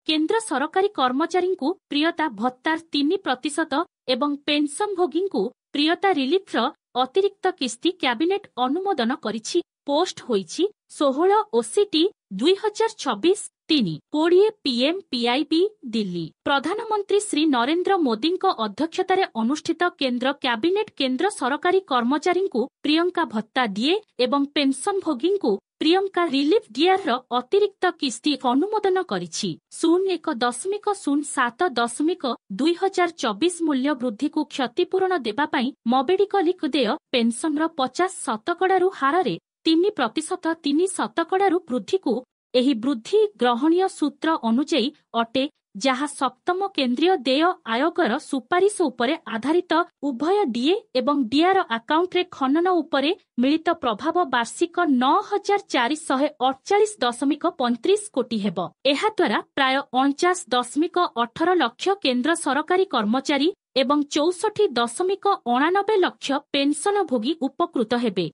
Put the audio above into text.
କେନ୍ଦ୍ର ସରକାରୀ କର୍ମଚାରୀଙ୍କୁ ପ୍ରିୟତା ଭତ୍ତାର 3% ଏବଂ ପେନ୍ସନଭୋଗୀଙ୍କୁ ପ୍ରିୟତା ରିଲିଫର ଅତିରିକ୍ତ କିସ୍ତି କ୍ୟାବିନେଟ ଅନୁମୋଦନ କରିଛି। ପୋଷ୍ଟ ହୋଇଛି 16 ଓସିଟି 2026 3:20 ପିଏମ୍, ପିଆଇବି, ଦିଲ୍ଲୀ। ପ୍ରଧାନମନ୍ତ୍ରୀ ଶ୍ରୀ ନରେନ୍ଦ୍ର ମୋଦିଙ୍କ ଅଧ୍ୟକ୍ଷତାରେ ଅନୁଷ୍ଠିତ କେନ୍ଦ୍ର କ୍ୟାବିନେଟ କେନ୍ଦ୍ର ସରକାରୀ କର୍ମଚାରୀଙ୍କୁ ପ୍ରିୟଙ୍କା ଭତ୍ତା ଡିଏ ଏବଂ ପେନ୍ସନଭୋଗୀଙ୍କୁ ପ୍ରିୟଙ୍କା ରିଲିଫ ଡିଆରର ଅତିରିକ୍ତ କିସ୍ତି ଅନୁମୋଦନ କରିଛି। 01.07.2024 ମୂଲ୍ୟ ବୃଦ୍ଧିକୁ କ୍ଷତିପୂରଣ ଦେବା ପାଇଁ ମେଡିକାଲ ଦେୟ ପେନ୍ସନର 50 ଶତକଡ଼ାରୁ ହାରରେ 3% 3 ଶତକଡ଼ାରୁ ବୃଦ୍ଧିକୁ। ଏହି ବୃଦ୍ଧି ଗ୍ରହଣୀୟ ସୂତ୍ର ଅନୁଯାୟୀ ଅଟେ, ଯାହା ସପ୍ତମ କେନ୍ଦ୍ରୀୟ ଦେୟ ଆୟୋଗର ସୁପାରିଶ ଉପରେ ଆଧାରିତ। ଉଭୟ ଡିଏ ଏବଂ ଡିଆର ଆକାଉଣ୍ଟରେ ଖନନ ଉପରେ ମିଳିତ ପ୍ରଭାବ ବାର୍ଷିକ 9448.35 କୋଟି ହେବ। ଏହାଦ୍ୱାରା ପ୍ରାୟ 49.18 ଲକ୍ଷ କେନ୍ଦ୍ର ସରକାରୀ କର୍ମଚାରୀ ଏବଂ 64.89 ଲକ୍ଷ ପେନ୍ସନଭୋଗୀ ଉପକୃତ ହେବେ।